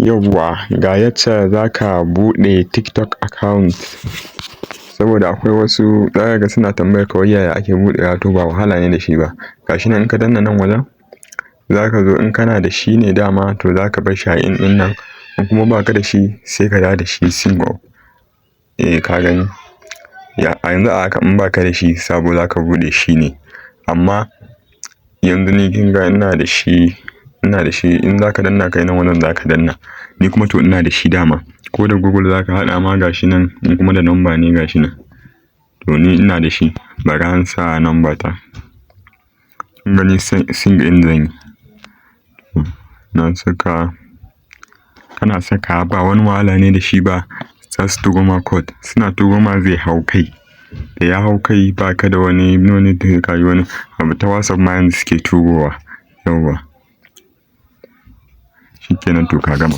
Yauwa, ga yacce za ka buɗe TikTok account. Saboda akwai wasu zaka ga suna tambayar ka wai yaya ake buɗewa, to ba wahala ne da shi ba. Gashi nan in ka danna nan wajen, za ka zo in kana da shi ne dama, to za ka bar shi a in ɗin nan. In kuma ba ka da shi, sai ka dawo da shi sign up. Eh, ka gani? Ya, a yanzu a haka in ba ka da shi, sabo za ka buɗe shi ne. Amma yanzu ni kin ga ina da shi, ina da shi. In za ka danna kai nan wajen za ka danna. Ni kuma to ina da shi dama. Ko da Google za ka haɗa ma, gashi nan, in kuma da number ne, gashi nan. To ni ina da shi, bari an sa number ta. Kun gani, sign in zan yi. Na saka, kana saka, ba wani wahala ne da shi ba. Za su turo ma code, suna turo ma zai hau kai. Da ya hau kai, ba ka da wani no need ka yi wani abu, ta WhatsApp ma yanzu suke turowa. Yauwa. Shikenan, to ka gama.